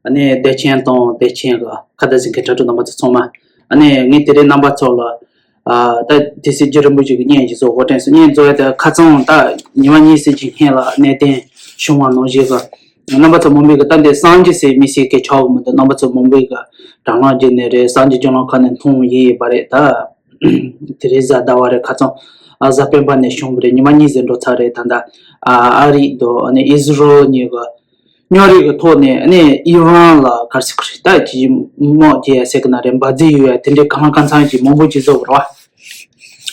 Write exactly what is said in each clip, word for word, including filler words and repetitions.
ཨ་ནི་བདེ་ཆེན་དང་བདེ་ཆེན་གྱི་ཁ་བརྡ་གཟིགས་མཁན་དྲ་གྲོགས་རྣམ་པ་ཚོ་ཚང་མ། ཨ་ནི་ངས་དེ་རིང་རྣམ་པ་ཚོ་ལ། ཨ་ད་དེ་སྲིད་རྒྱུན་རིང་པོ་ཞིག་གི་བརྙན་ཞིག་བཟོ་དགོས་དྲན་སོང་། བརྙན་བཟོ་ཡ་དེ་ཁ་སང་ད་ཉི་མ་གཉིས་ཙམ་གྱི་སྔོན་ལ་གནད་དོན་བྱུང་བ་ནང་བཞིན་གྱི། རྣམ་པ་ཚོ་མང་པོས་གི་ད་འདི་གསར་འགྱུར་ཟེར་མི་ཟེར་གི་ཆོག་གི་མི་འདུག་རྣམ་པ་ཚོ་མང་པོས་གི་དྲ་ལམ་བརྒྱུད་ནས་རེད། གསར་འགྱུར་བརྒྱུད་ལམ་ཁག་ནས་མཐོང་ཡི་ཡོད་པ་རེད་ད། དེ་རིང་གཟའ་ཟླ་བ་རེད། ཁ་སང་ཨ་གཟའ་སྤེན་པ་ནས་བྱུང་བ་རེད། ཉི་མ་གཉིས་ཙམ་འགྲོ་ཚར་རེད། ད་ལྟ་ཨ་ཨ་རི་དང་ཨ་ནི་ཨི་ཟི་རལ་གཉིས་ཀྱི་མཉམ་རུབ་ཀྱི་ཐོག་ནས་ཨ་ནི་ཨི་རན་ལ་ག་རེ་ཟེར་དགོས་རེད། ད་ཅི་དམག་རྒྱག་ཡ་ཟེར་གི་ན་རེད། འབར་རྫས་གཡུག་ཡ་དེ་འདྲའི་གང་ལ་གང་འཚམ་ཅིག་མང་པོ་ཅིག་བཟོ་བ་རེད་བ།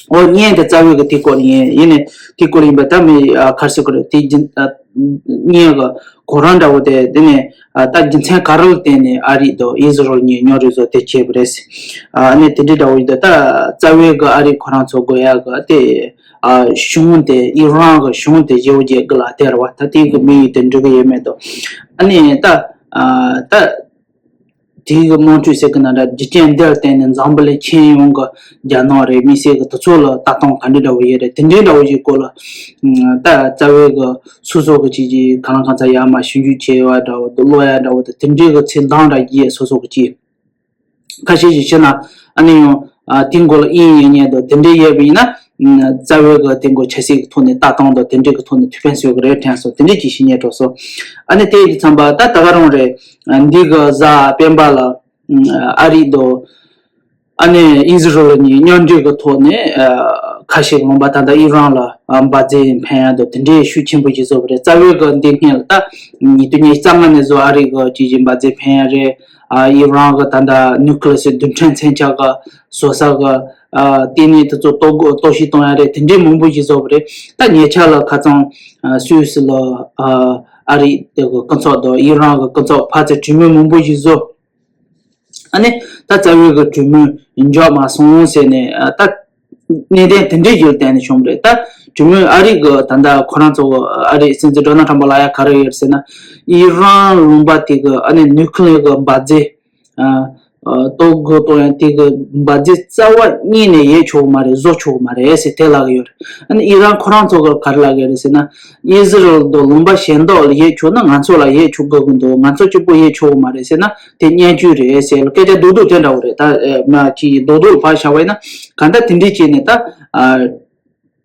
ཨོ་བརྙན་དེ་རྩ་བའི་གི་དེའི་སྐོར་ཡིན། ཡིན་ནའི་དེའི་སྐོར་ཡིན་པ་ད་མི་ཨ་ག་རེ་ཟེར་དགོས་རེད། དེ་རྒྱུ་ཨ་བརྙན་གི་གོ་རིམ་འདྲ་བོ་དེ་དེ་ནས་ཨ་ད་རྒྱུ་མཚན་ག་རེ་ལ་བརྟེན་ནས་ཨ་རི་དང་ཨི་ཟི་རལ་གཉིས་མཉམ་རུབ་བཟོ་དེ་བྱས་པ་རེད། ཨ་ནི་དེ་འདྲའི་འདྲ་བོ་ཡིན་ད། ད་རྩ་བའི་གི་ཨ་རི་ཁོ་རང་ཚོ་དགོས་ཡ་གི་དེ་ཨ་གཞུང་དེ་ཨི་རན་གི་གཞུང་དེ་ཞེ་པོ་ཅིག་གི་ལ་དེ་རེད་བ། ད་དེའི་གི་དམིགས་ཡུལ་དེ་འགྲུབ་གི་ཡོད་མེད་དང་། ཨ་ནི་ད་ཨ་ད། དེའི་གི་དམག་འཁྲུག་ཟེར་གི་ན་འདྲ། རྒྱུ་རྐྱེན་འདི་ལ་བརྟེན་ནས་འཛམ་བུ་གླིང་ཁྱོན་ཡོངས་ཀྱི་རྒྱ་ནག་རེད་མི་སེར་གི་དེ་ཚོ་ལ་ལྟ་སྟངས་ག་འདྲ་འདྲ་བོ་ཡོད་རེད། དེ་འདྲའི་འདྲ་བོ་ཞིག་སྐོར་ལ་ད་རྩ་བའི་གི་སོ་སོ་གི་ཅིག་ཅིག་གང་ལ་གང་འཚམ་ཡར་མར་ཞིབ་འཇུག་བྱས་པ་འདྲ་བོ་དང་ཀློག་ཡ་འདྲ་བོ་དང་དེ་འདྲའི་གི་ཚིག་འདང་འདྲ་བརྒྱབ། སོ་སོ་གི་ཅིག་ཁ་ཤས་ཤིག་བྱས་ན་ཨ་ནི་ཡང་ཨ་དེའི་མགོ་ལ་དབྱིངས་ཡོད་མཁན་དང་དེ་འདྲའི་ཡོད་པ་ཡིན་ན། ཨ་རྩ་བའི་གི་དེའི་མགོ་ཆབ་སྲིད་ཀྱི་ཐོག་ནས་ལྟ་སྟངས་དང་དེ་འདྲའི་གི་ཐོག་ནས་ཐུགས་ཕན་གསོས་གི་རེད་དྲན་སོང་། དེ་འདྲའི་ཅིག་ཤིག་རྙེད་གྲོགས་སོ། ཨ་ནི་དེ་ཡི་མཚམས་པ་ད་ད་ག་རང་རེད། ཨ་འདི་གི་གཟའ་སྤེན་པ་ལ་ཨ་ཨ་རི་དང་ཨ་ནི་ཨི་ཟི་རལ་གཉིས་མཉམ་འབྲེལ་གི་ཐོག་ནས་ཨ་ཁ་ཤས་ལུང་པ་ད་ལྟ་ཨི་རན་ལ་ཨ་འབར་རྫས་འཕེན་ཡ་དང་དེ་འདྲའི་ཤུགས་ཆེན་པོ་ཞིག་བཟོ་བ་རེད། རྩ་བའི་གི་འདི་སྔོན་ལ་ད་ཉིས་སྟོང་ཉི་ཤུ་རྩ་ལྔ་ནས་བཟུང་ཨ་རི་གི་ཅིག་ཅིག་འབར་རྫས་འཕེན་ཡ་རེད། ཨ་ཨི་རན་གི་ད་ལྟ་ནིའུ་ཀི་ལི་ཡར་རྡུལ་ཕྲན་མཚོན་ཆ་གི་བཟོ་ས་གི་ཨ་ལྟེ་གནས་དེ་ཚོ་གཏོར་རྒོལ་གཏོར་བཤིག་གཏོང་ཡ་རེད། དེ་འདྲའི་མང་པོ་ཞིག་བཟོ་བ་རེད། ད་ཉེ་ཆར་ལ་ཁ་སང་ཨ་སུད་སི་ལ་ཨ་ཨ་རི་དེ་གི་སྐུ་ཚབ་དང་ཨི་རན་གི་སྐུ་ཚབ་ཕར་ཚུར་གྲོས་མོལ་མང་པོ་ཞིག་བཟོ། ཨ་ནི་ད་རྩ་བའི་གི་གྲོས་མོལ་འཇོག་མ་སོང་ཟེར་ནས་ཨ་ད་གནད་དོན་དེ་འདྲའི་ཞིག་ལ་བརྟེན་ནས་བྱུང་བ་རེད། ད་གྲོས་མོལ་ཨ་རི་གི་ད་ལྟ་ཁོ་རང་ཚོ་གི་ཨ་རི་སྲིད་འཛིན་ཌོ་ནལ་ཊམ་པ་ལ་ཡ་ག་རེ་ཡོད་ཟེར་ན། ཨི་རན་ལུང་པ་དེ་གི་ཨ་ནི་ནིའུ་ཀི་ལི་ཡར་གི་འབར་རྫས་ཨ་ཨ་གཏོར་རྒོལ་གཏོང་ཡ་དེ་གི་འབར་རྫས་རྩ་བ་ཉིད་ནས་ཡོད་ཆོག་གི་མ་རེད། བཟོ་ཆོག་གི་མ་རེད་ཟེར་དེ་ལབ་གི་ཡོད་རེད། ཨ་ནི་ཨི་རན་ཁོ་རང་ཚོ་གི་ག་རེ་ལབ་གི་རེད་ཟེར་ན། ཨི་ཟི་རལ་དང་ལུང་པ་གཞན་དག་ལ་ཡོད་ཆོག་ན་ང་ཚོ་ལ་ཡོད་ཆོག་དགོས་ཀྱི་འདུག་ང་ཚོ་གཅིག་པོ་ཡོད་ཆོག་གི་མ་རེད་ཟེར་ན་དེ་བརྙས་བཅོས་རེད་ཟེར་ལ་སྐད་ཆ་རྡོག་རྡོག་དེ་འདྲ་བོ་རེད། ད་ཨ་མ་གཅིག་རྡོག་རྡོག་ཕར་བཞག་པ་ཡིན་ན་གང་ལྟར་དེ་འདྲས་བྱས་ནས་ད་ཨ་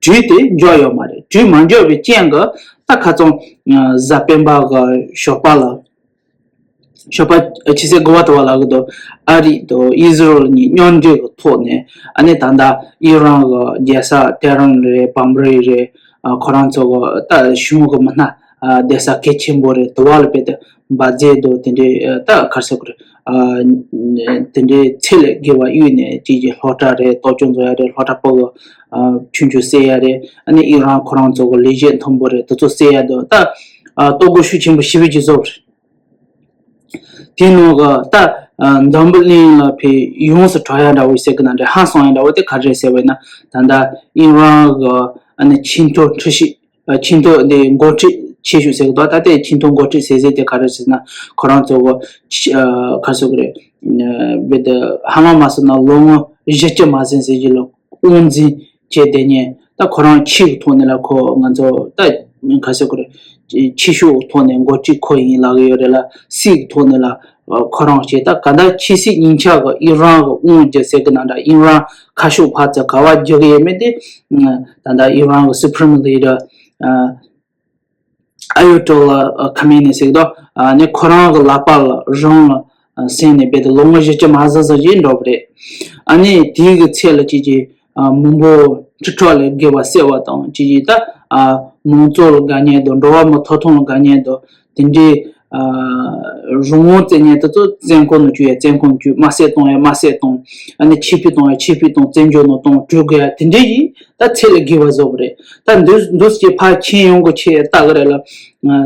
གྲོས་དེ་འཇོག་ཡོད་མ་རེད། གྲོས་མ་འཇོག་པའི་རྐྱེན་གྱིས་ད་ཁ་སང་ཨ་གཟའ་སྤེན་པ་གི་ཞོགས་པ་ལ། ཞོགས་པ་ཕྱི་ཚེས་དགུ་པ་དེ་བ་ལ་གི་དོ་ཨ་རི་དང་ཨི་ཟི་རལ་གཉིས་མཉམ་འབྲེལ་གྱི་ཐོག་ནས་ཨ་ནི་ད་ལྟ་ཨི་རན་གྱི་རྒྱལ་ས་ཏེ་ཧ་རན་རེད། བྷམ་རེ་རེད། ཨ་ཁོ་རང་ཚོ་གི་ད་གཞུང་གི་མི་སྣ་ཨ་གདན་ས་གལ་ཆེན་པོ་རེད། དེ་བ་ལ་དཔེ་དེ་འབར་རྫས་དང་དེ་འདྲའི་ད་ག་རེ་ཟེར་དགོས་རེད། ཨ་དེ་འདྲའི་ཚད་ལས་བརྒལ་བ་གཡུགས་ནས་ཅིག་གི་སློབ་གྲྭ་རེད། གཏོར་སྐྱོན་བཟོ་ཡ་རེད། སློབ་གྲྭ་པ་གི་ཨ་ཆུང་ཆུང་བསད་ཡ་རེད། ཨ་ནི་ཨི་རན་ཁོ་རང་ཚོ་གི་ལས་བྱེད་མཐོན་པོ་རེད། དེ་ཚོ་བསད་ཡ་དང་ད་ཨ་གཏོར་རྒོལ་ཤུགས་ཆེན་པོ་ཞེ་པོ་ཅིག་བཟོ་བ་རེད། དེའི་ནང་གི་ད་ཨ་འཛམ་བུ་གླིང་ལ་ཕེ་ཡོངས་སུ་གྲགས་ཡ་འདྲ་བོ་ཟེར་གི་ན་འདྲ། ཧང་སང་ཡ་འདྲ་བོ་དེ་ག་རེ་རེད་ཟེར་བས་ན། ད་ལྟ་ཨི་རན་གི་ཨ་ནི་ཆེས་མཐོའི་འཁྲུག་ཞིབ་ཨ་ཆེས་མཐོ་འདི་འགོ་ཁྲིད་ཆེ་ཤོས་ཟེར་གི་འདུག་ད་ལྟའི་ཆེས་མཐོའི་འགོ་ཁྲིད་ཟེར་ཟེར་དེ་ག་རེ་ཟེར་ན་ཁོ་རང་ཚོ་གི་ཆེ་ཨ་ག་རེ་ཟེར་གི་རེད། ཨ་བེ་དེ་ཧ་ལམ་མ་སོང་ན་ལོ་ངོ་བཞི་བཅུ་མ་ཟིན་ཟེར་གྱི་ལོ་དབང་འཛིན་བྱས་བསྡད་མཁན་ད་ཁོ་རང་ཕྱིའི་ཐོག་ནས་ལ་ཁོ་ང་ཚོ་ད་ག་ཟེར་དགོས་རེད། ཕྱི་ཕྱོགས་ཐོག་ནས་འགོ་ཁྲིད་ཁོ་ཡིན་ལབ་ཀྱི་ཡོད་རེད་ལ། སྲིད་ཐོག་ནས་ལ་ཁོ་རང་བྱས་ད་ག་ད་ཕྱི་སྲིད་གཉིས་ཆ་གི་ཨི་རན་གི་དབང་སྒྱུར་ཟེར་གི་ན་འདྲ། ཨི་རན་ཁ་ཕྱོགས་ཕར་ཚུར་ག་བ་རྒྱག་གི་ཡོད་མེད་དེ་ད་ད་ཨི་རན་གི་སུ་པི་རི་མི་ལི་ཌར་ཨ་ཡོ་ཏོ་ལ་ཁ་མེ་ནི་ཟེར་གི་འདུག་ཨ་ནི་ཁོ་རང་གི་ལག་པ་ལ་རང་ལ་ཟིན་ནས་རྦད་དེ་ལོ་ངོ་བཞི་བཅུ་མ་ཟིན་ཙམ་ཞིག་འགྲོ་བ་རེད། ཨ་ནི་དེའི་གི་ཚད་ལ་ཅིག་ཅིག་ཨ་མང་པོ་ཁྲི་ཕྲག་ལས་བརྒལ་བ་བསད་པ་དང་ཅིག་ཅིག་ད་ཨ་མང་གཙོ་ལ་དགའ་མཁན་དང་འགྲོ་བ་མི་ཐོབ་ཐང་ལ་དགའ་མཁན་དང་དེ་འདྲའི་ཨ་རང་དབང་བཙན་ཉན་དེ་ཚོ་བཙོན་ཁང་ནང་བཅུག་ཡ་བཙོན་ཁང་ནང་བཅུག་དམར་གསོད་གཏོང་ཡ་དམར་གསོད་གཏོང་། ཨ་ནི་ཆེད་ཕུད་གཏོང་ཡ་ཆེད་ཕུད་གཏོང་། བཙོན་འཇུག་ནང་གཏོང་། སྤྲོད་དགོས་ཡ་དེ་འདྲའི་ཡིན། ད་ཚད་ལས་བརྒལ་བ་བཟོ་བ་རེད། ད་འདུག་འདུག་སེ་ཕར་ཁྱོན་ཡོངས་ཀྱི་ཆེད་ལྟ་གི་རེད་ལ།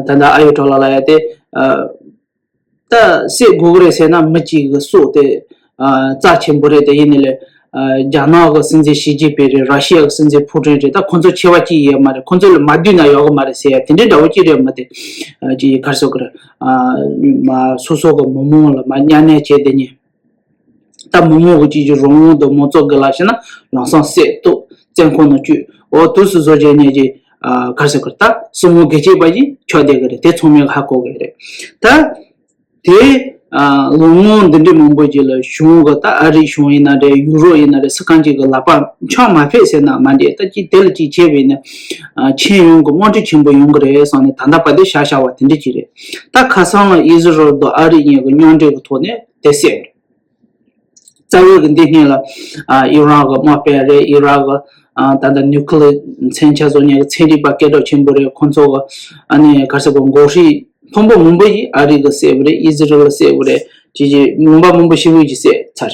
ད་ལྟ་ཨ་ཡོ་ཏོ་ལ་ལ་ཡ་དེ་ཨ། ད་བསད་དགོས་ཀྱི་རེད་ཟེར་ན་མི་གཅིག་གི་སྲོག་དེ་ཨ་རྩ་ཆེན་པོ་རེད། དེ་ཡིན་ནའི་ལས་ཨ་རྒྱ་ནག་གི་སྲིད་འཛིན་ཞི་ཅིན་ཕིང་རེད། ར་ཤི་ཡ་གི་སྲིད་འཛིན་ཕུ་ཀྲིན་རེད། ད་ཁོ་ཚོ་ཆེ་བ་གཅིག་ཡོད་མ་རེད། ཁོ་ཚོ་ལ་མ་བསྡུས་ན་ཡོང་གི་མ་རེད་ཟེར་ཡ་དེ་འདྲའི་འདྲ་བོ་གཅིག་རེད་མ་གཏོགས། ཨ་ཅིག་ག་རེ་ཟེར་དགོས་རེད། ཨ་མ་སོ་སོ་གི་མི་མང་ལ་མ་གཉའ་གནོན་བྱས་བསྡད་མཁན། ད་མི་མང་གི་ཅིག་ཅིག་རང་དབང་དང་མང་གཙོ་སྒེར་ལ་བྱས་ན་ལམ་སང་བསད་གཏུབ་བཙོན་ཁང་ནང་བཅུག་འོ་དུས་སུ་བཟོ་བྱས་ནས་ཅིག་ཨ་ག་རེ་ཟེར་དགོས་རེད། ད་སྲིད་དབང་སྒེར་གཅོད་པ་ཅིག་ཆགས་བསྡད་ཀྱི་རེད། དེ་ཚང་མས་ཧ་གོ་གི་རེད། ད་དེ་ ལོ་ངོ་འདི་འདྲའི་མང་པོ་ཅིག་ལ་གཞུང་གི་ད་ཨ་རིའི་གཞུང་ཡིན་ན་རེད། ཡུ་རོབ་ཡིན་ན་རེད། སུ་གང་ཅིག་གི་ལག་པ་འཆང་མ་ཕེབས་ཟེར་ན་མ་འདྲེ། ད་ཅིག་དེ་ལ་ཅིག་བྱས་པ་ཡིན་ན་ཆེན་ཡོང་གི་དམག་འཁྲུག་ཆེན་པོ་ཡོང་གི་རེད་བསམ་ནས་ད་ལྟ་བར་དུ་བཞག་བཞག་པ་དེ་འདྲ་ཅིག་རེད། ད་ཁ་སང་ལ་ཨི་ཟི་རལ་དང་ཨ་རི་གཉིས་ཀྱི་མཉམ་འབྲེལ་གྱི་ཐོག་ནས་དེ་བསད་པ་རེད། རྩ་བའི་གི་འདི་སྔོན་ལ་ཨ་ཨི་རན་གི་དམག་དཔོན་རེད། ཨི་རན་གི་ཨ་ད་ལྟ་ནིའུ་ཀི་ལི་ཡ་མཚོན་ཆ་བཟོ་མཁན་གི་ཚན་རིག་པ་སྐད་གྲགས་ཆེན་པོ་རེད། ཁོང་ཚོ་གི་ཨ་ནི་ག་རེ་ཟེར་དགོས། འགོ་ཁྲིད་མཐོན་པོ་མང་པོ་ཞིག་ཨ་རི་གིས་བསད་པ་རེད། ཨི་ཟི་རལ་ལ་བསད་པ་རེད། ཅི་ཅི་ལུང་པ་མང་པོ་ཞེ་པོ་ཅིག་བསད་ཚར།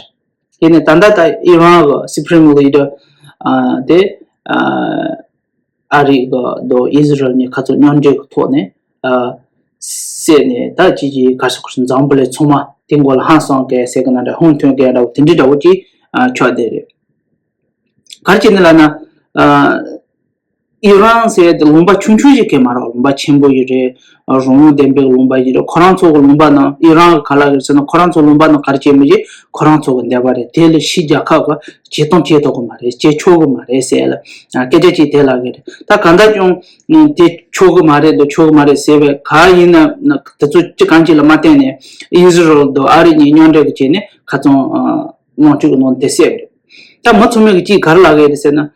དེ་ནས་ད་ལྟ་ད་ཨི་རན་གི་སུ་པི་རིམ་ལི་ཌར་ཨ་དེ་ཨ་ཨ་རི་གི་དང་ཨི་ཟི་རལ་གཉིས་ཁ་ཚོ་མཉམ་འབྲེལ་གྱི་ཐོག་ནས་ཨ་བསད་ནས། ད་ཅི་ཅི་ག་རེ་ཟེར་དགོས། འཛམ་བུ་གླིང་ཚང་མ་དེ་འགོ་ལ་ཧང་སང་མཁན་ཟེར་གི་ན་འདྲ། ཧང་ཐོན་མཁན་འདྲ་བོ་དེ་འདྲ་འདྲ་བོ་ཅིག་ཨ་ཆགས་བསྡད་རེད། ག་རེ་བྱས་ནས་ལབ་ན་ཨ་ཨི་རན་ཟེར་དེ་ལུང་པ་ཆུང་ཆུང་ཞིག་གི་མ་རེད། ལུང་པ་ཆེན་པོ་ཞིག་རེད། རང་དབང་ལྡན་པའི་ལུང་པ་ཞིག་རེད། ཁོ་རང་ཚོ་གི་ལུང་པ་ནང་ཨི་རན་གི་ག་ལབ་ཀྱི་རེད་ཟེར་ན། ཁོ་རང་ཚོ་ལུང་པ་ནང་ག་རེ་བྱེད་མི་བྱེད་ཁོ་རང་ཚོ་གི་འདོད་པ་རེད། དེ་ལ་ཕྱིའི་རྒྱལ་ཁབ་གིས་བྱེད་སྟངས་བྱེད་ཐུབ་གི་མ་རེད། བྱེད་ཆོག་གི་མ་རེད་ཟེར་ལ་ཨ་སྐད་ཆ་ཅིག་དེ་ལབ་ཀྱི་རེད། ད་གང་ལྟར་ཀྱང་དེ་ཆོག་གི་མ་རེད་འདུག་ཆོག་གི་མ་རེད་ཟེར་བའི་ག་ཡིན་ན་དེ་ཚོ་ཅི་གང་ཅིག་ལ་མ་བརྟེན་ནས་ཨི་ཟི་རལ་དང་ཨ་རི་གཉིས་མཉམ་འབྲེལ་གྱི་བྱས་ནས་ཁ་སང་ཨ་དམག་འཁྲུག་གི་ནང་དེ་བསད་པ་རེད། ད་མུ་མཐུད་མི་གི་ཅིག་ག་རེ་ལབ་ཀྱི་རེད་ཟེར་ན།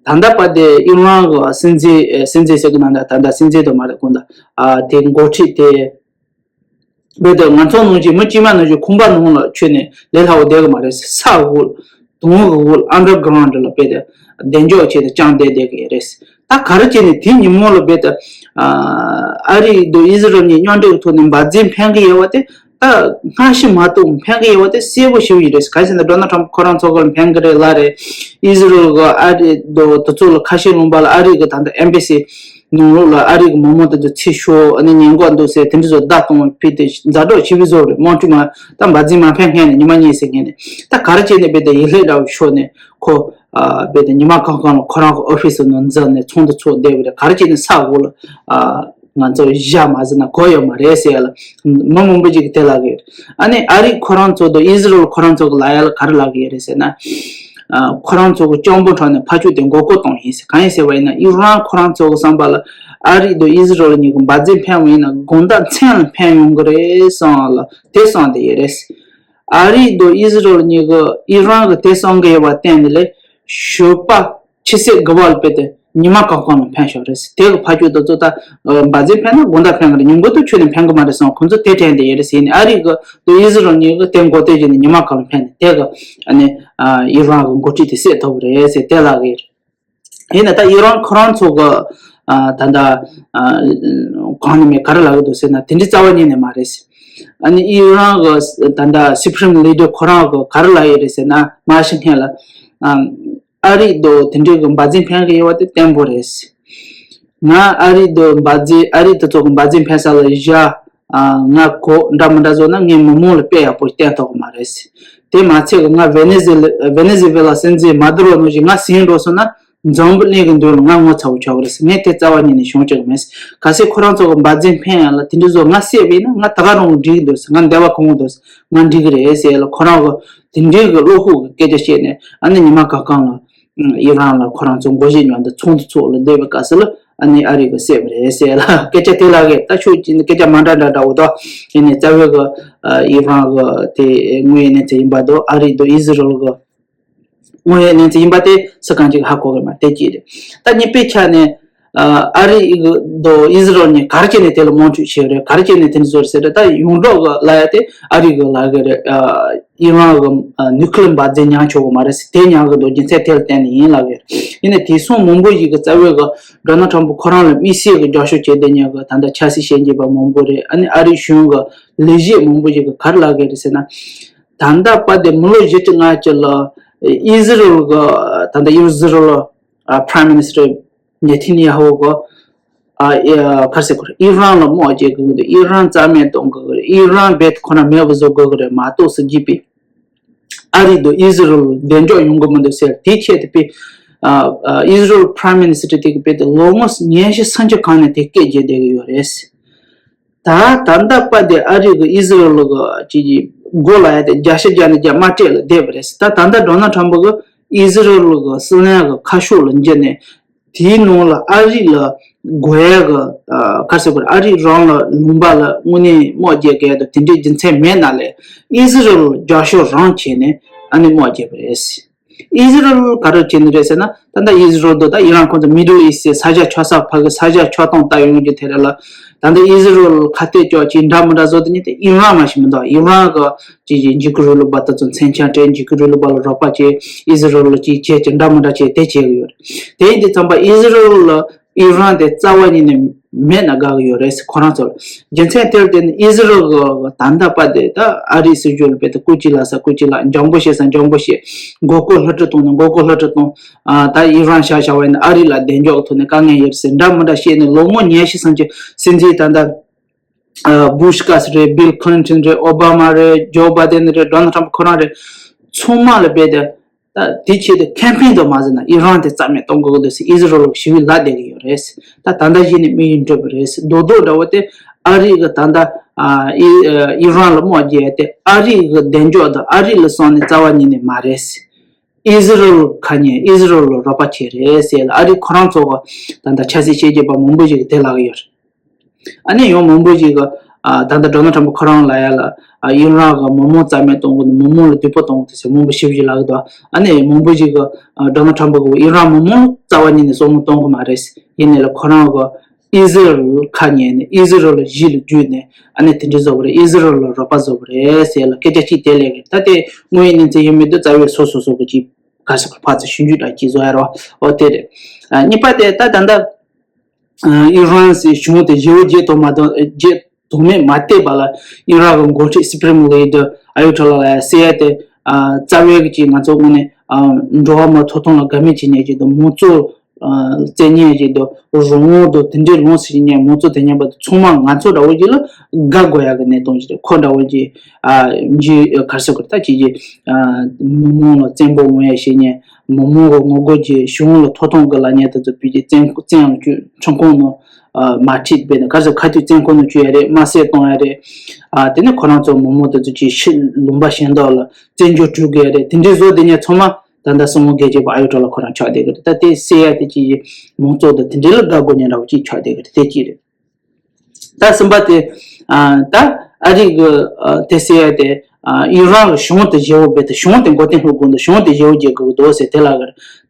ད་ལྟ་བར་དེ་ཨི་རན་གི་སྲིད་འཛིན་ཨེ་སྲིད་འཛིན་ཟེར་གི་ན་འདྲ། ད་ལྟ་སྲིད་འཛིན་དུ་མ་རེད། དགོངས་དག་ཨ་དེ་འགོ་ཁྲིད་དེ་བོད་དུ་ང་ཚོ་ནང་བཞིན་མི་དཀྱུས་མ་ནང་བཞིན་ཁང་པ་ནང་ལ་ཆུད་ནས་ལས་སླ་བོ་བསྡད་གི་མ་རེད། ས་འོག་དོང་གི་འོག་ཨན་ཌར་གྷ་རའུན་ཌི་ལ་བོད་དུ་བདེ་འཇགས་ཆེད་དུ་བཅངས་བསྡད་བསྡད་གི་རེད། ད་ག་རེ་བྱས་ནས་དེ་ཉིན་མོ་ལ་བོད་དུ་ཨ་ཨ་རི་དང་ཨི་ཟི་རལ་གཉིས་མཉམ་འབྲེལ་གྱི་ཐོག་ནས་འབར་རྫས་འཕེན་གི་ཡོད་པ་དེ། ད་སྔ་ཕྱི་མ་གཏོགས་འཕེན་གི་ཡོད་པ་དེ་གསལ་པོ་ཞེ་པོ་ཞིག་རེད། ག་རེ་ཟེར་ན་ཌོ་ནལ་ཊམ་ཁོ་རང་ཚོ་གིས་འཕེན་གི་རེད་ལབ་རེད། ཨི་ཟི་རལ་གི་ཨ་རི་དང་དེ་ཚོ་ལ་ཁ་ཤས་ལུང་པ་ལ་ཨ་རི་གི་ད་ལྟ་ཨེམ་བྷ་སི་ནང་ལོགས་ལ་ཨ་རི་གི་མི་མང་དེ་ཚོ་འཚོལ་ཤོག་ཨ་ནི་ཉེན་ཁ་འདུག་ཟེར་དེ་འདྲ་ཚོ་བརྡ་གཏོང་བ་ཕུད་དེ་ཛ་དྲག་ཆེ་བོ་བཟོ་རེད། དམག་འཁྲུག་མ་ད་འབར་རྫས་མ་འཕེན་མཁན་ནས་ཉི་མ་གཉིས་ཟེར་མཁན་ནས། ད་ག་རེ་བྱས་ནས་བོད་དུ་ཡིག་ལྷད་འདྲ་བོ་ཤོར་ནས་ཁོ་ཨ་བོད་དུ་ཉི་མ་གང་གང་ལ་ཁོ་རང་གི་ཨོ་ཕི་སི་ནང་འཛུལ་ནས་ཚོགས་འདུ་ཚོགས་བསྡད་པ་རེད། ག་རེ་བྱས་ནས་ས་འོག་ལ་ཨ་ང་ཚོ་བཞག་མ་ཟིན་ན་གོ་ཡོད་མ་རེད་ཟེར་ཡ་ལ་མི་མང་པོ་ཅིག་གིས་དེ་ལབ་ཀྱི་ཡོད་རེད། ཨ་ནི་ཨ་རི་ཁོ་རང་ཚོ་དང་ཨི་ཟི་རལ་ཁོ་རང་ཚོ་གིས་ལབ་ཡ་ལ་ག་རེ་ལབ་ཀྱི་ཡོད་རེད་ཟེར་ན། ཨ་ཁོ་རང་ཚོ་གིས་སྤྱང་པོ་ཁྲོད་ནས་ཕར་ཕྱོགས་དེ་མགོ་སྐོར་གཏོང་ཡིན་ཟེར། གང་ཡིན་ཟེར་བ་ཡིན་ན་ཨི་རན་ཁོ་རང་ཚོ་གི་བསམ་པ་ལ་ཨ་རི་དང་ཨི་ཟི་རལ་གཉིས་ཀྱིས་འབར་རྫས་འཕེན་པ་ཡིན་ན་དགོང་དག་མཚན་ལ་འཕེན་ཡོང་གི་རེད་བསམ་ལ་དེ་བསམ་བསྡད་ཡོད་རེད། ཨ་རི་དང་ཨི་ཟི་རལ་གཉིས་ཀྱིས་ཨི་རན་གྱིས་དེ་བསམ་གྱི་ཡོད་པ་བརྟེན་ནས་ལས་ཞོགས་པ་ཕྱི་ཚེས་དགུ་པ་ལ་བོད་དུ་ཉི་མ་གང་གང་ལ་འཕེན་ཤོག་རེད། དེ་གི་ཕ་ཁྱོད་དེ་ཚོ་ད་འབར་རྫས་འཕེན་ན་དགོང་དག་འཕེན་གི་རེད། ཉིན་གུང་དུ་ཁྱོན་ནས་འཕེན་གི་མ་རེད་བསམ། ཁོང་ཚོ་དེ་དྲན་བསྡད་ཡོད་རེད་ཟེར་ནས་ཨ་རི་གི་དང་ཨི་ཟི་རལ་གཉིས་ཀྱིས་དེ་མགོ་བཏོན་བྱས་ནས་ཉི་མ་གང་ལ་འཕེན་ནས་དེ་གི་ཨ་ནི་ཨི་རན་གི་འགོ་ཁྲིད་དེ་བསད་ཐུབ་གི་རེད་ཟེར་དེ་ལབ་གི་ཡོད་རེད། ཡིན་ན་ད་ཨི་རན་ཁོ་རང་ཚོ་གི་ཨ་ད་ལྟ་ཨ་གང་ནས་མེད་ག་རེ་ལབ་གི་འདུག་ཟེར་ན་དེ་འདྲའི་རྩ་བ་ཉིད་ནས་མ་རེད་ཟེར། ཨ་ནི་ཨི་རན་གི་ད་ལྟ་སུ་པི་རིམ་ལི་ཌར་ཁོ་རང་གི་ག་རེ་ལབ་ཡོད་རེད་ཟེར་ན། མ་གཞི་སྔོན་ལ་ཨ་ཨ་རི་དང་དེ་འདྲའི་གི་འབར་རྫས་འཕེན་གི་ཡོད་པ་དེ་བརྟན་པོ་རེད་ཟེར། ང་ཨ་རི་དང་འབར་རྫས་ཨ་རི་དེ་ཚོ་གི་འབར་རྫས་འཕེན་ས་ལ་བཞག་ཨ་ང་གོ་འདྲ་མི་འདྲ་བཟོ་ན་ངའི་མི་མང་ལ་དཔེ་ཡག་པོ་བསྟན་ཐུབ་གི་མ་རེད་ཟེར། དེ་མ་ཚད་གི་ང་ཝེ་ནེ་ཛུ་ཝེ་ནེ་ཛུ་ཝེ་ལ་སྲིད་འཛིན་མ་དུ་རོ་ནང་བཞིན་ང་ཟིན་འགྲོ་སོང་ན་འཛམ་བུ་གླིང་གི་མདུན་ལ་ང་ངོ་ཚ་བོ་ཆགས་གི་རེད་ཟེར། ངས་དེ་རྩ་བ་ཉིད་ནས་བྱུང་ཆོག་གི་མེད་ཟེར། གལ་སྲིད་ཁོ་རང་ཚོ་གི་འབར་རྫས་འཕེན་ཡ་ལ་དེ་འདྲ་བཟོ་ང་བསད་པ་ཡིན་ན་ང་ད་ག་རང་འགྲིག་གི་འདུག་ཟེར། ང་འདོད་པ་གང་འདུག་ཟེར། ང་འགྲིག་གི་རེད་ཟེར་ལ་ཁོ་རང་གི་དེ་འདྲའི་གི་བློ་ཁོག་གི་སྐད་ཆ་བཤད་ནས་ཨ་ནི་ཉི་མ་གང་གང་ལ། ཨི་རན་ལ་ཁོ་རང་ཚོ་འགོ་བཞེས་མཉམ་དུ་ཚོགས་འདུ་ཚོགས་ལ་བསྡད་པའི་སྐབས་སུ་ལ་ཨ་ནི་ཨ་རི་གིས་བསད་པ་རེད་ཟེར་ལ་སྐད་ཆ་དེ་ལབ་གི། ད་ཤོད་ཀྱི་སྐད་ཆ་མ་འདྲ་འདྲ་འདྲ་བོ་དོ། དེ་ནས་རྩ་བའི་གི་ཨི་རན་གི་དེ་དངོས་ཡོད་གནས་ཚུལ་ཡིན་པ་དོ། ཨ་རི་དོ་ཨི་ཟི་རལ་གི་དངོས་ཡོད་གནས་ཚུལ་ཡིན་པ་དེ་སུ་གང་ཅིག་ཧ་གོ་གི་མ་དེ་གཅིག་རེད། ད་གཉིས་པའི་ཆ་ནས་ཨ་རི་གི་དོ་ཨི་ཟི་རལ་གཉིས་ག་རེ་བྱས་ནས་དེ་ལ་དམག་འཁྲུག་བྱས་རེད། ག་རེ་བྱས་ནས་དེ་འདྲ་བཟོ་རེད་ཟེར་ད་ཡོངས་གྲགས་གི་ལབ་ཡ་དེ་ཨ་རི་གི་ལབ་གི་རེད། ཨི་རན་གི་ནིའུ་ཀི་ལི་ཡ་འབར་རྫས་ཉར་ཆོག་གི་མ་རེད་ཟེར། དེ་ཉར་གི་འདུག་རྒྱུ་མཚན་དེ་ལ་བརྟེན་ནས་ཡིན་ལབ་གི་རེད། ཡིན་ནའི་དེང་སང་མང་པོ་ཞིག་གི་རྩ་བའི་གི་ཌོ་ནལ་ཊམ་ཕ་ཁོ་རང་ལ་དམིགས་བསལ་གི་རྒྱབ་སྐྱོར་བྱེད་བསྡད་མཁན་གི་ད་ལྟ་ཆབ་སྲིད་བཤད་མཁན་པ་མང་པོ་རེད། ཨ་ནི་ཨ་རིའི་གཞུང་གི་ལས་བྱེད་མང་པོ་ཞིག་གིས་ག་རེ་ལབ་གི་རེད་ཟེར་ན། ད་ལྟ་བར་དེ་མི་ལོ་བཞི་བཅུ་ལྔ་བཅུ་ལ་ཨི་ཟི་རལ་གི་ད་ལྟ་ཨི་ཟི་རལ་ཨ་Prime Minister ནེ་ཐན་ཡ་ཧུ་གིས་ཨ་ཨ་ག་རེ་ཟེར་དགོས་རེད། ཨི་རན་ལ་དམག་རྒྱག་དགོས་ཀྱི་འདུག་ཨི་རན་རྩ་མེད་གཏོང་དགོས་ཀྱི་རེད། ཨི་རན་རྦད་དེ་ཁོ་རང་མེད་པ་བཟོ་དགོས་ཀྱི་རེད་མ་གཏོགས་ཟེར་གྱི་པས། ཨ་རི་དང་ཨི་ཟི་རལ་བདེ་འཇགས་ཡོང་གི་མི་འདུག་ཟེར། དེའི་ཆེད་དུ་པས་ཨ་ཨ་ཨི་ཟི་རལ་Prime Minister དེ་གིས་རྦད་དེ་ལོ་ངོ་ཉི་ཤུ་སུམ་ཅུ་གོང་ནས་དེ་སྐད་རྒྱག་བསྡད་ཀྱི་ཡོད་རེད། ད་ད་ལྟ་བར་དེ་ཨ་རི་གིས་ཨི་ཟི་རལ་གི་ཅིག་གི་མགོ་ལ་ཡ་དེ་བརྒྱ་ཆ་བརྒྱ་ནས་བརྒྱ་དམག་སྤྲད་ལ་བསྡད་པ་རེད། ད་ད་ལྟ་ཌོ་ནལ་ཊམ་ཕ་གིས་ཨི་ཟི་རལ་གི་སྲིད་བློན་གི་ཁ་ཕྱོགས་ལ་འགྱུར་ནས་ དེའི་ནང་ལ་ཨ་རི་ལ་དགོས་ཡ་གི་ཨ་ག་རེ་ཟེར་དགོས་རེད། ཨ་རི་རང་ལ་ལུང་པ་ལ་དངོས་གནས་དམག་རྒྱག་གི་ཡ་དང་དེ་འདྲའི་རྒྱུ་མཚན་མེད་ན་ལས་ཨི་ཟི་རལ་རྒྱབ་སྐྱོར་རང་བྱས་ནས་ཨ་ནི་དམག་རྒྱག་པ་རེད། ཨི་ཟི་རལ་ག་རེ་བྱས་ནི་རེད་ཟེར་ན། ད་ལྟ་ཨི་ཟི་རལ་དུ་ད་ཨི་རན་ཁོང་ཚོ་མི་ཌལ་ཨི་སི་ཊི་ས་ཆ་ཆགས་ས་ཕ་གི་ས་ཆ་ཆགས་སྟངས་ལྟ་ཡོང་རྒྱུ་དེ་རེད་ལ། ད་ལྟ་ཨི་ཟི་རལ་ཁ་གཏད་གཅོག་ཅིག་འདྲ་མི་འདྲ་བཟོ་དེ་ནི་དེ་ཨི་རན་མ་ཞིག་མི་འདུག་ཨི་རན་གི་ཅིག་ཅིག་འཇིགས་སྐུལ་རིང་ལུགས་པ་དེ་ཚོ་མཚོན་ཆ་སྤྲད། འཇིགས་སྐུལ་རིང་ལུགས་པ་ལ་རོགས་པ་བྱེད། ཨི་ཟི་རལ་ལ་ཅིག་བྱེད་ཅིག་འདྲ་མི་འདྲ་བྱེད་དེ་བྱེད་གི་ཡོད་རེད། དེ་ཡིན་དུས་ཙམ་པ་ཨི་ཟི་རལ་ལ་ཨི་རན་དེ་རྩ་བ་ཉིད་ནས་མེད་ན་དགའ་གི་ཡོད་རེད་ཟེར་ཁོ་རང་ཚོ་ལ། རྒྱུ་མཚན་དེར་བརྟེན་ནས་ཨི་ཟི་རལ་གི་ད་ལྟ་བར་དེ་ད་ཨ་རིའི་སྲིད་ཇུས་ལ་དཔེ་དེ་སྐུ་གཅིག་ལ་ཟ་སྐུ་གཅིག་ལ་འཇམ་པོ་བྱེད་ས་འཇམ་པོ་བྱེད། མགོ་སྐོར་སླུ་བྲིད་གཏོང་ན་མགོ་སྐོར་སླུ་བྲིད་གཏོང་། ཨ་ད་ཨི་རན་བཞག་བཞག་པ་ཡིན་ན་ཨ་རི་ལ་གདེང་འཇོག་ཐོག་ནས་དཀའ་ངལ་ཡོད་ཟེར་འདྲ་མི་འདྲ་བཤད་ནས་ལོ་ངོ་ཉི་ཤུ་ཙམ་གྱི་སྲིད་འཛིན་ད་ལྟ་ཨ་བུ་ཤ་སྐབས་སུ་རེད། བིལ་ཁི་ལིན་ཊོན་རེད། ཨོ་བྷ་མ་རེད། ཇོ་བྷ་དན་རེད། ཌོ་ནལ་ཊམ་ཁོ་རང་རེད། ཚང་མ་ལ་རྦད་དེ་ད་དེ་ཆེད་དུ་ཁེམ་ཕེན་དུ་མ་ཟིན་ན་ཨི་རན་དེ་རྩ་མེད་གཏོང་དགོས་ཀྱི་འདུག་ཟེར་ཨི་ཟི་རལ་ལ་ཞི་བའི་ལ་བསྡད་ཀྱི་ཡོད་རེད། ད་ད་ལྟ་གཞི་ནས་དམིགས་ཡུལ་འགྲུབ་པ་རེད། རྡོག་རྡོག་འདྲ་བོ་དེ་ཨ་རི་གི་ད་ལྟ་ཨ་ཨི་ཨི་རན་ལ་དམག་རྒྱག་ཡ་དེ་ཨ་རི་གི་གདེང་འཇོག་དང་ཨ་རི་ལ་སོང་ནས་རྩ་བ་ཉིད་ནས་མ་རེད། ཨི་ཟི་རལ་ཁ་ཉན་ཨི་ཟི་རལ་ལ་རོགས་པ་བྱས་རེད་ཟེར་ལ་ཨ་རི་ཁོ་རང་ཚོ་གི་ད་ལྟ་ཆབ་སྲིད་བཤད་རྒྱུད་པ་མང་པོ་ཞིག་གིས་དེ་ལབ་ཀྱི་ཡོད་རེད། ཨ་ནི་ཡང་མང་པོ་ཞིག་གིས་ཨ་ད་ལྟ་ཌོ་ནལ་ཊམ་ཁོ་རང་ལབ་ཡ་ལ་ཨ་ཨི་རན་གི་མི་མང་རྩ་མེད་གཏོང་དགོས་འདུག་མི་མང་ལ་སྡུག་པོ་གཏོང་དགོས་འདུག་ཟེར་མང་པོ་ཞེ་པོ་ཞིག་ལབ་ཀྱི་འདུག་ཨ་ནི་མང་པོ་ཞིག་གིས་ཨ་ཌོ་ནལ་ཊམ་གིས་ཨི་རན་མི་མང་ལ་རྩ་བ་ཉིད་ནས་བསམ་བློ་གཏོང་གི་མ་རེད། ཡིན་ནའི་ལ་ཁོ་རང་གིས་ཨི་ཟི་རལ་ཁ་ཉན་ནས་ཨི་ཟི་རལ་ལ་གཞི་ལ་བརྒྱུས་ནས་ཨ་ནི་དེ་འདྲ་བཟོ་བ་རེད། ཨི་ཟི་རལ་ལ་རོགས་པ་བཟོ་བ་རེད་ཟེར་ལ་སྐད་ཆ་གཅིག་དེ་ལབ་ཀྱི་རེད། ད་དེ་དངོས་ཡོད་གནས་ཚུལ་ཡིན་མིན་དེ་རྩ་བའི་སོ་སོ་སོ་གི་ཅིག་ག་ཟེར་གི་ཕར་ཚུར་ཞིབ་འཇུག་འདྲ་ཅིག་བཟོ་ཡ་རེད་བ། འོ་དེ་རེད། ཨ་གཉིས་པ་དེ་ད་ད་ལྟ་ཨ་ཨི་རན་ཟེར་གཞུང་དེ་ཞི་བ་བརྗེད་ཐུབ་མ་ཐུབ་བརྗེད་ཐུབ་མིན་མ་བལྟས་པ་ལ་ཨི་རན་གི་འགོ་ཁྲིད་སུ་པི་རིམ་ལི་ཌར་ཨ་ཡ་ཏོ་ལ་ཟེར་ཡ་དེ་ཨ་རྩ་བའི་གི་ཅིག་ང་ཚོ་དངོས་གནས་ཨ་འགྲོ་བ་མིའི་ཐོབ་ཐང་ལ་དགའ་མོས་བྱེད་མཁན་ཅིག་དང་མང་གཙོ་ཨ་བཙན་ཉན་ཅིག་དང་རང་དབང་དང་དེ་འདྲའི་ལོངས་སུ་སྤྱོད་མཁན་མང་གཙོ་དེ་མཁན་པ་དང་ཚང་མ་ང་ཚོ་འདྲ་བོ་ཅིག་ལ་དགའ་དགོས་ཡ་གི་གནས་སྟངས་ཅིག་རེད། ཁོ་འདྲ་བོ་ཅིག་ཨ་འཇིགས་ག་རེ་ཟེར་དགོས་རེད། ད་ཅིག་ཅིག་ཨ་མི་མང་ལ་བཙན་པོ་འོང་ཡ་བྱེད་མཁན། མི་མང་གི་ངོ་རྒོལ་གྱི་གཞུང་ལ་ཐོབ་ཐང་གི་ལབ་མཁན་དེ་ཚོ་བོད་ཀྱི་བཙན་བཙན་ལ་བཅུག་ཁྲིམས་ཁང་ནང་ཨ་མ་ཁྲིད་པས་ན་ག་རེ་ཟེར་ག་དུས་བཙོན་ཁང་ནང་བཅུག་ཡ་རེད། དམར་གསོད་གཏོང་ཡ་རེད། ཨ་དེ་ནས་ཁོ་རང་ཚོ་མི་མང་དེ་ཚོ་ཅིག་ཕྱི་ལུང་པ་གཞན་དག་ལ་བཙན་བྱོལ་བསྐྲུན་དགོས་ཡ་རེད། དེ་འདྲའི་བཟོ་དེ་ཉིད་ཚང་མ་ད་ལྟ་སྲིད་དབང་སྒེར་གཅོད་པ་ཨ་ཡོ་ཊོ་ལ་ཁོ་རང་ཆགས་བསྡད་ཀྱི་རེད། ད་དེ་སེ་ཡ་དེ་ཅིག་མང་གཙོ་དང་དེ་འདྲའི་ལ་དགའ་དགོས་མཁན་འདྲ་བོ་ཅིག་ཆགས་བསྡད་ཀྱི་རེད། དེ་གཅིག་རེད། ད་གསུམ་པ་དེ་ཨ་ད་ཨ་རི་གི་ཨ་དེ་སེ་ཡ་དེ་ཨ་ཨི་རན་གི་གཞུང་དེ་ཞེ་པོ་རྦད་དེ་གཞུང་དེ་མགོ་རྟིང་སློག་དགོས་འདུག་གཞུང་དེ་ཞེ་པོ་བརྗེ་དགོས་ཀྱི་འདུག་ཟེར་དེ་ལབ་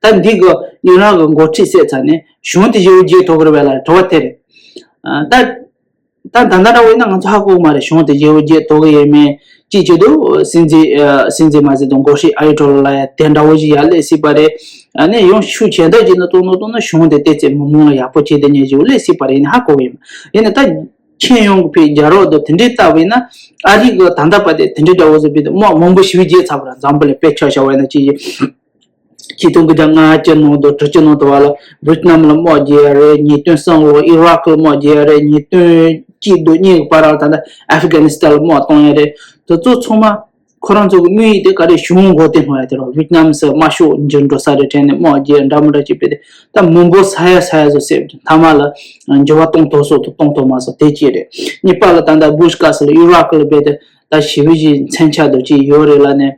ཀྱི་རེད། ད་འདི་གི་ཨི་རན་གི་འགོ་ཁྲིད་བསད་ཚར་ནས་གཞུང་དེ་ཞེ་པོ་བརྗེ་ཐུབ་ཀྱི་རེད་པས་ལབ་དྲི་བ་དེ་རེད། ཨ་ད། ད་ད་ལྟ་འདྲ་བོ་ཡིན་ན་ང་ཚོ་ཧ་གོ་གི་མ་རེད། གཞུང་དེ་ཞེ་པོ་བརྗེ་ཐུབ་ཀྱི་ཡོད་མེད། ཅིག་བྱེད་དུས་སྲིད་འཛིན་ཨ་སྲིད་འཛིན་མ་ཟེར་དང་འགོ་ཁྲིད་ཨ་ཡོ་ཊོ་ལ་ལབ་ཡ་དེ་འདྲ་བོ་ཞིག་ཡར་སླེབས་སྲིད་པ་རེད། ཨ་ནི་ཡང་ཤུགས་ཇེ་འདྲ་ཇེ་འདྲ་གཏོང་གཏོང་གཏོང་ན་གཞུང་དེ་ཏོག་ཙམ་མི་མང་ལ་ཡག་པོ་བྱེད་བསྡད་མཁན་ཞིག་སླེབས་སྲིད་པ་རེད། ཡིན་ན་ཧ་གོ་གི་ཡོད་མ་རེད། ཡིན་ན་ད་ཁྱོན་ཡོངས་ཀྱི་བོད་རྒྱལ་རབས་དང་དེ་འདྲའི་ལྟ་བ་ཡིན་ན་ཨ་རི་གི་ད་ལྟ་བར་དེ་དེ་འདྲའི་འདྲ་བོ་བཟོས་པའི་དམག་མང་པོ་ཞེ་པོ་བརྗེ་ཚར་བ་རེད། འཛམ་བུ་གླིང་དཔེ་ཆ་བཞག་པ་ཡིན་ན་ཅིག་ཆིག་སྟོང་དགུ་བརྒྱ་ལྔ་བཅུ་ནང་དུ་དྲུག་ཅུ་ནང་དུ་བ་ལ་ཝེད་ནམ་ལ་དམག་རྒྱག་ཡ་རེད། ཉིས་སྟོང་གསུམ་ལ་ཨི་རག་ལ་དམག་རྒྱག་ཡ་རེད། ཉིས་སྟོང་གཅིག་དང་གཉིས་ཀྱི་བར་ལ་ད་ལྟ་ཨ་ཧྥི་གྷ་ནི་སི་ཐན་ལ་དམག་གཏོང་ཡ་རེད། དེ་ཚོ་ཚང་མ་ཁོ་རང་ཚོ་གི་དམིགས་ཡུལ་དེ་ག་རེ་གཞུང་མགོ་རྟིང་སློག་ཡ་དེ་རེད། ཝེད་ནམ་ཟེར་དམར་ཤོག་འགྱུར་འགྲོ་ས་རེད་དྲན་ནས་དམག་རྒྱག་འདྲ་མི་འདྲ་བྱས་པས་དེ་ད་མི་འབོར་ས་ཡ་ས་ཡ་ཚོ་བསད་པ་རེད། མཐའ་མ་ལ་འགྱུར་བ་གཏོང་ཐུབ་སོང་དང་གཏོང་ཐུབ་མ་སོང་དེ་གཅིག་རེད། གཉིས་པ་ལ་ད་ལྟ་བུ་ཤ་སྐབས་སུ་ལ་ཨི་རག་ལ་རྦད་དེ་ད་ཞི་བའི་གི་མཚོན་ཆ་དང་ཅིག་ཡོད་རེད་ལབ་ནས།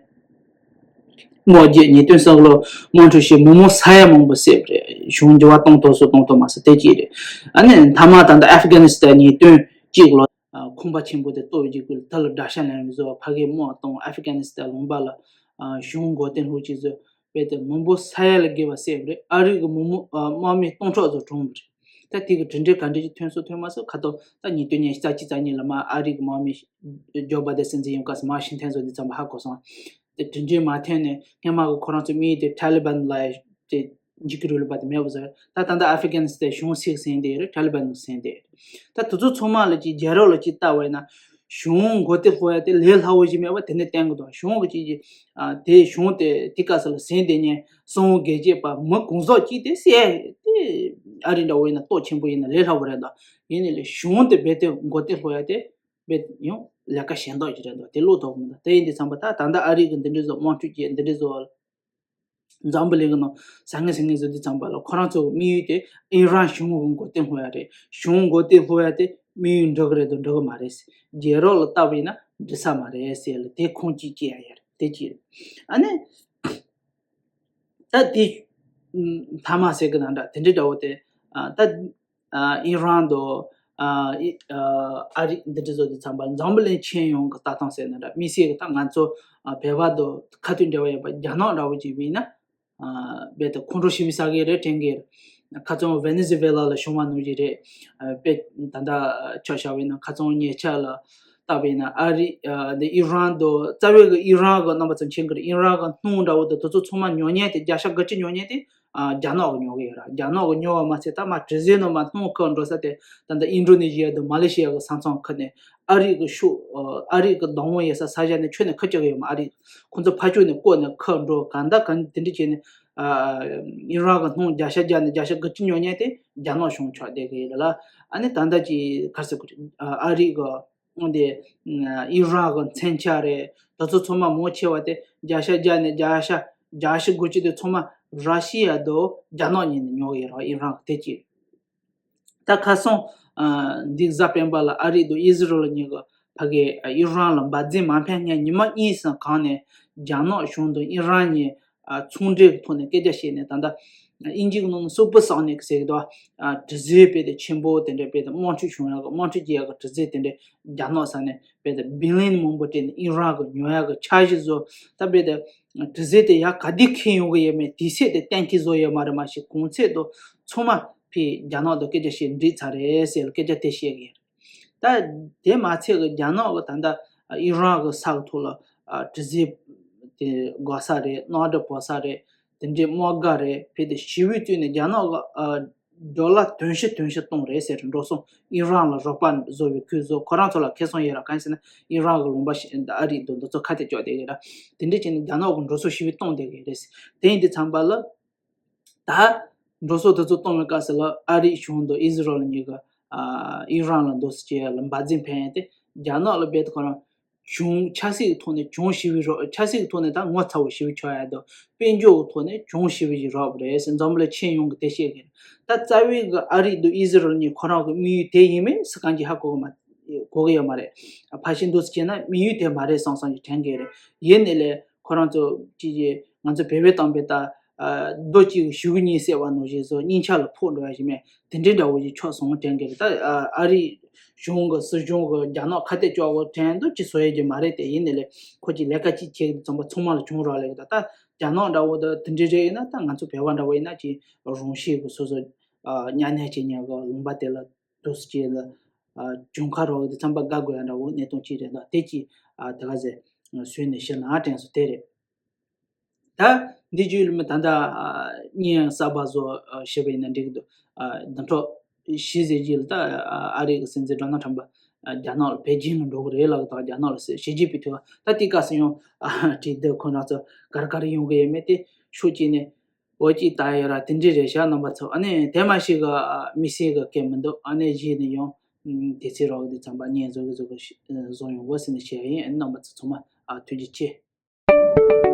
དམག་རྒྱག་ཉིས་སྟོང་གསུམ་ལོ་དམག་འཁྲུག་བྱས་མི་མང་ས་ཡ་མང་པོ་བསད་པ་རེད། གཞུང་འགྱུར་བ་གཏོང་ཐུབ་སོང་གཏོང་ཐུབ་མ་སོང་དེ་གཅིག་རེད། ཨ་ནི་མཐའ་མ་ད་ལྟ་ཨ་ཧྥི་གྷ་ནི་སི་ཐན་ཉིས་སྟོང་གཅིག་ལོ་ཁང་པ་ཆེན་པོ་དེ་གཏོར་བའི་རྗེས་ཀྱི་དེ་ལ་དགྲ་ཤ་ལེན་བཟོ་བ་ཕ་གིའི་དམག་གཏོང་ཨ་ཧྥི་གྷ་ནི་སི་ཐན་ལུང་པ་ལ་གཞུང་མགོ་རྟིང་སློག་ཅིག་བཟོས་པས་དེ་མི་མང་ས་ཡ་ལས་བརྒལ་བ་བསད་པ་རེད། ཨ་རི་གི་མི་མང་དམག་མི་སྟོང་ཕྲག་ཚོ་གྲོངས་པ་རེད། ད་དེ་གི་གྲུབ་འབྲས་ག་འདྲ་ཞིག་ཐོན་སོང་ཐོན་མ་སོང་ཁ་ཐོག་ད་ཉིས་སྟོང་ཉི་ཤུ་རྩ་གཅིག་རྩ་གཉིས་ལ་མར་ཨ་རི་གི་དམག་མི་ཇོ་བྷ་དན་སྲིད་འཛིན་ཡོང་སྐབས་སུ་མར་ཤིང་ཐན་བཟོ་དུས་ཙམ་པ་ཧ་གོ་སོང་། དེ་གྲུབ་འབྲས་མ་ཐོན་ནས་སྔོན་མ་གི་ཁོ་རང་ཚོ་དམིགས་ཡུལ་དེ་ཊ་ལི་བན་ལ་དེ་འཇིགས་སྐུལ་རིང་ལུགས་པ་དེ་མེད་པ་བཟོས། ད་ད་ལྟ་ཨ་ཧྥི་གྷ་ནི་སི་ཐན་གཞུང་ཞིག་ཟིན་བསྡད་ཡོད་རེད། ཊ་ལི་བན་ཟིན་བསྡད་ཡོད་རེད། ད་དེ་ཚོ་ཚང་མ་ལ་ཅིག་རྒྱལ་རབས་ལ་ཅིག་ལྟ་བ་ཡིན་ན་གཞུང་མགོ་རྟིང་སློག་ཡ་དེ་ལས་སླ་བོ་ཞིག་མེད་པ་དེ་ནས་བསྟན་གི་འདུག་གཞུང་གི་ཅིག་ཅིག་ཨ་དེ་གཞུང་དེ་དེ་སྐབས་སུ་ལ་ཟིན་བསྡད་མཁན་སྲིད་དབང་སྒེར་གཅོད་པ་མི་གང་ཟག་གཅིག་དེ་བསད་དེ་ཨ་རི་འདྲ་བོ་ཡིན་ན་སྟོབས་ཆེན་པོ་ཡིན་ན་ལས་སླ་བོ་རེད་འདུག་ཡིན་ནའི་ལས་གཞུང་དེ་རྦད་དེ་མགོ་རྟིང་སློག་ཡ་དེ་རྦད་ཡང་ལས་ཀ་གཞན་དག་ཅིག་རེད་འདུག་དེ་བློ་ཐོག་མི་འདུག་དེ་ཡིན་དུས་ཙམ་པ་ད་ད་ལྟ་ཨ་རི་གི་འདི་འདྲའི་བཟོ་དམག་འཁྲུག་བྱས་འདི་འདྲའི་བཟོ་འཛམ་བུ་གླིང་གི་ནང་ཟང་ངེ་ཟིང་ངེ་བཟོ་དུས་ཙམ་པ་ལ་ཁོ་རང་ཚོ་གི་དམིགས་ཡུལ་དེ་ཨི་རན་གཞུང་གི་མགོ་རྟིང་སློག་ཡ་རེད། གཞུང་མགོ་རྟིང་སློག་ཡ་དེ་དམིགས་ཡུལ་འགྲུབ་ཀྱི་རེད་དང་འགྲུབ་ཀྱི་མ་རེད། རྒྱལ་རབས་ལ་ལྟ་བ་ཡིན་ན་འགྲིག་ས་མ་རེད་ཟེར་ལ་དེ་ཁུངས་གཅིག་སྐྱེལ་ཡ་ཡ་རེད། དེ་གཅིག་རེད། ཨ་ནི་ད་དེ་ མཐའ་མ་ཟེར་གི་ན་འདྲ་དེ་འདྲའི་འདྲ་བོ་དེ། ད་ཨི་རན་དང་ཨ་རི་འདི་འདྲ་བཟོ་དུས་ཙམ་པ་འཛམ་བུ་གླིང་ཁྱོན་ཡོངས་ཀྱི་ལྟ་སྟངས་ཟེར་ན་འདྲ་དམིགས་བསལ་གྱི་ད་ང་ཚོ་བོད་པ་དང་ཁ་ཐུག་འབྲེལ་བ་ཡོད་པ་རྒྱ་ནག་འདྲ་བོ་ཅིག་ཡིན་ན། རྦད་དེ་ཁོང་ཁྲོ་ཞེ་པོ་ཟ་གི་རེད་དྲན་གི་རེད། ཁ་སང་ཝེ་ནེ་ཛུ་ཝེ་ལ་ལ་བྱུང་བ་ནང་བཞིན་རེད། དཔེ་ད་ལྟ་ཆ་བཞག་པ་ཡིན་ན་ཁ་སང་ཉེ་ཆར་ལ་བལྟས་པ་ཡིན་ན་ཨ་རི་འདི་ཨི་རན་དང་རྩ་བའི་གི་ཨི་རན་གི་རྣམ་པ་ཚོ་མཁྱེན་གི་རེད། ཨི་རན་གི་སྣུམ་འདྲ་བོ་དང་དེ་ཚོ་ཚང་མ་ཉོ་མཁན་དེ་བརྒྱ་ཆ་དགུ་བཅུ་ཉོ་མཁན་དེ་རྒྱ་ནག་གི་ཉོ་གི་ཡོད་ར། རྒྱ་ནག་གི་ཉོ་བ་མ་ཚད་ད་མ་དྲི་ཟའི་ནང་མ་སྣུམ་ཁུར་འགྲོ་ས་དེ་ད་ལྟ་ཨིན་ཌོ་ནེ་ཤི་ཡ་དང་མ་ལེ་ཤི་ཡ་གི་ས་མཚམས་ཁུལ་ནས། ཨ་རི་གི་ཤུགས་ཨ་རི་གི་བདག་དབང་ཡོད་ས་ས་ཆ་ནས་ཁྱོན་ནས་ཁུར་བཅུག་གི་ཡོད་མ་ཨ་རི་ཁོང་ཚོ་ཕར་ཕྱོགས་ནས་བསྐོར་ནས་ཁུར་འགྲོ་གང་ལྟར་གང་དེ་འདྲ་བྱས་ནས་ཨ་ཨི་རན་གི་སྣུམ་བརྒྱ་ཆ་བརྒྱ་ནས་བརྒྱ་ཆ་དགུ་བཅུ་ཉོ་མཁན་དེ་རྒྱ་ནག་གཞུང་ཆགས་བསྡད་གི་ཡོད་ལ། ཨ་ནི་ད་ལྟ་ཅི་ག་རེ་ཟེར་དགོས་རེད། ཨ་རི་གི་འོན་ཏེ་ཨི་རན་གི་མཚོན་ཆ་རེད། དེ་ཚོ་ཚང་མ་མང་ཆེ་བ་དེ་བརྒྱ་ཆ་བརྒྱ་ནས་བརྒྱ་ཆ་བརྒྱ་ཆ་དགུ་བཅུ་དེ་ཚང་མ་ར་ཤི་ཡ་དང་རྒྱ་ནག་གཉིས་ནས་ཉོ་གི་ཡོད་རེད། ཨི་རན་གི་དེ་གཅིག་ད་ཁ་སང་ཨ་འདི་གཟའ་སྤེན་པ་ལ་ཨ་རི་དང་ཨི་ཟི་རལ་གཉིས་ཀྱིས་ཕ་གི་ཨ་ཨི་རན་ལ་འབད་བརྩོན་མ་ཕན་མཁན་ཉི་མ་གཉིས་སམ་གང་ནས་རྒྱ་ནག་གཞུང་དང་ཨི་རན་གཉིས་ཨ་ཚོང་འབྲེལ་གྱི་ཐོག་ནས་སྐད་ཆ་བཤད་ནས། ད་ལྟ་དབྱིན་ཇིའི་ནང་ནས་སུ་པར་སོ་ནིག་ཟེར་གྱི་འདུག་ཨ་དྲི་ཟའི་དཔེ་དེ་ཆེན་པོ་དེ་འདྲ་དཔེ་དེ་དམག་འཁྲུག་བྱུང་ཡག་གི་དམག་འཁྲུག་རྒྱག་ཡག་གི་དྲི་ཟ་དེ་འདྲ་རྒྱ་ནག་ས་ནས་དཔེ་དེ་བི་ལི་ཡན་མང་པོ་སྤྲད་ནས་ཨི་རན་གྱིས་ཉོ་ཡག་གི་འཆར་གཞི་བཟོ། ད་དཔེ་དེ་དྲི་ཟ་དེ་ཡར་ག་དུས་འཁྱེར་ཡོང་གི་ཡོད་མེད་དུས་ཚོད་དེ་གཏན་འཁེལ་བཟོ་ཡོད་མ་རེད། མ་གཞི་གོང་ཚད་དུ་ཚང་མ་ཕྱིས་རྒྱ་ནག་དང་སྐད་ཆ་བཤད་འགྲིག་ཚར་རེད་ཟེར་ལ་སྐད་ཆ་དེ་བཤད་གི་ཡོད་རེད། ད་དེ་མ་ཚད་གི་རྒྱ་ནག་གི་ད་ལྟ་ཨི་རན་གི་ས་གི་ཐོག་ལ་ཨ་དྲི་ཟ་དེ་འགོ་ས་རེད། གནམ་གྲུ་བབས་ས་རེད། དེ་འདྲའི་དམག་སྒར་རེད། དཔེ་དེ་ཞི་བའི་བརྩོན་ནས་རྒྱ་ནག་གི་ཨ་ཌོ་ལར་དོན་ཞིག་དོན་ཞིག་གཏོང་རེད་ཟེར། འགྲོ་སོང་ཨི་རན་ལ་རོགས་པ་བཟོ་བའི་ཁུལ་བཟོ། ཁོ་རང་ཚོ་ལ་ཁེ་བཟང་ཡོད་ར། གང་ཡིན་ཟེར་ན་ཨི་རན་གི་ལུང་པ་ཞིག་ཨ་རི་དང་འདི་ཚོ་ཁ་གཏད་གཅོག་བསྡད་ཡོད་ར། དེ་འདྲ་བྱས་ནས་རྒྱ་ནག་གི་འགྲོ་སོང་ཞི་བའི་གཏོང་བསྡད་ཡོད་རེད། དེ་ཡིན་དུས་ཙམ་པ་ལ་ད་འགྲོ་སོང་དེ་ཚོ་གཏོང་བའི་སྐབས་སུ་ལ་ཨ་རིའི་གཞུང་དང་ཨི་ཟི་རལ་གཉིས་ཀ་ཨ་ཨི་རན་ལ་འདུག་སེ་བྱས་ལ་འབད་བརྩོན་ཕན་ཡོན་དེ་རྒྱ་ནག་ལ་རྦད་དེ་ཁོ་རང་གྱོང་ཆབ་སྲིད་ཀྱི་ཐོག་ནས་གྱོང་ཞེ་པོ་རག་ཆབ་སྲིད་ཀྱི་ཐོག་ནས་ད་ངོ་ཚ་བོ་ཞེ་པོ་ཆགས་ཡ་དང་། དཔལ་འབྱོར་གྱི་ཐོག་ནས་གྱོང་ཞེ་པོ་ཞིག་རག་པ་རེད་ཟེར་འཛམ་བུ་གླིང་ཁྱོན་ཡོངས་ཀྱི་དེ་བཤད་ཀྱི་རེད། ད་རྩ་བའི་གི་ཨ་རི་དང་ཨི་ཟི་རལ་གཉིས་ཁོ་རང་གི་དམིགས་ཡུལ་དེ་ཡིན་མིན་སུ་གང་གིས་ཧ་གོ་གི་མ་གོ་གི་ཡོད་མ་རེད། ཕལ་ཆེར་འདུག་སེ་བྱས་ན་དམིགས་ཡུལ་དེ་མ་རེད་བསམ་བསམ་ཞིག་དྲན་གི་རེད། ཡིན་ནའི་ལས་ཁོ་རང་ཚོ་ཅིག་ཅིག་ང་ཚོ་བོད་པའི་གཏམ་དཔེ་ལྟར། ཨ་རྡོ་གཅིག་གིས་གཞུ་གཉིས་བསད་པ་ནང་བཞིན་བཟོ། སྙིང་ཆ་ལ་ཕོག་འགྲོ་ཡ་ཞིག་མེད། དེ་འདྲའི་འདྲ་བོ་ཞིག་ཆགས་སོང་དྲན་གི་རེད། ད་ཨ་ཨ་རིའི་གཞུང་གི་སྲིད་གཞུང་གི་རྒྱ་ནག་ཁ་གཏད་གཅོག་དགོས་དྲན་འདུག་ཅི་བཟོ་ཡ་གི་མ་རེད་དེ། ཡིན་ནའི་ལས་ཁོ་ཅིག་ལས་ཀ་ཅིག་བྱེད་གི་འདུག་ཙམ་པ་ཚང་མ་ལ་གྱོང་རག་ལེ་གི། ད་ད་རྒྱ་ནག་འདྲ་བོ་ད་དེ་འདྲའི་རེད། ཡིན་ན་ད་ང་ཚོ་བོད་པ་འདྲ་བོ་ཡིན་ན་ཅིག་རང་ཤེད་གི་སོ་སོ་ཨ་གཉའ་གནོན་བྱེད་མཁན་གི་ལུང་པ་དེ་ལ་འདུག་སེ་བྱས་ལ་ཨ་གྱོང་ཁ་རག་གི་འདུག་ཙམ་པ་དགའ་དགོས་ཡ་འདྲ་བོ་གནས་སྟངས་ཅིག་རེད། ད་དེ་ཅིག་ཨ་དེ་ག་ཟེ་བཟོས་ནས་ཤི་ན་དྲན་སོང་དེ་རེད། ད་འདི་བརྒྱུད་ལ་མི་ད་ལྟ་བརྙན་གསར་པ་བཟོ་ཞེས་པ་ཡིན་ན་འགྲིག་གི་འདུག་ཨ་ཟླ་གྲོགས་ཞིག་ཟེར་གྱི་ལ་ད་ཨ་རི་གི་སྲིད་འཛིན་ཌོ་ནལ་ཁྲམ་པ་རྒྱ་ནག་ལ་པེ་ཅིང་ལ་འགྲོ་གི་རེད་ལབ་ཀྱི་འདུག་རྒྱ་ནག་ལ་ཞི་ཅིན་ཕིང་དུས་ད་དེ་སྐབས་སུ་ཡང་ཨ་བྲིས་འདི་ཁོ་རང་ཚོ་ག་རེ་ག་རེ་ཡོང་གི་ཡོད་མེད་དེ་ཤོག་ཅིག་ནས་འོ་ཅིག་ལྟ་ཡོད་ར། དེ་འདྲ་རེད་ཤག་རྣམ་པ་ཚོ། ཨ་ནི་དེ་མ་ཞིག་གི་ཨ་དམིགས་བསལ་གི་སྐད་མི་འདུག་ཨ་ནི་གཞི་ནས་ཡང་དེ་ཚེ་རོགས་ཀྱི་དུས་ཙམ་པ་བརྙན་བཟོ་གི་བཟོ་གི་བཟོ་ཡོང་གོ་ཟེར་ནས་བཤད་ཡིན། ཨ་ནི་རྣམ་པ་ཚོ་ཚང་མ་ཨ་ཐུགས་རྗེ་ཆེ།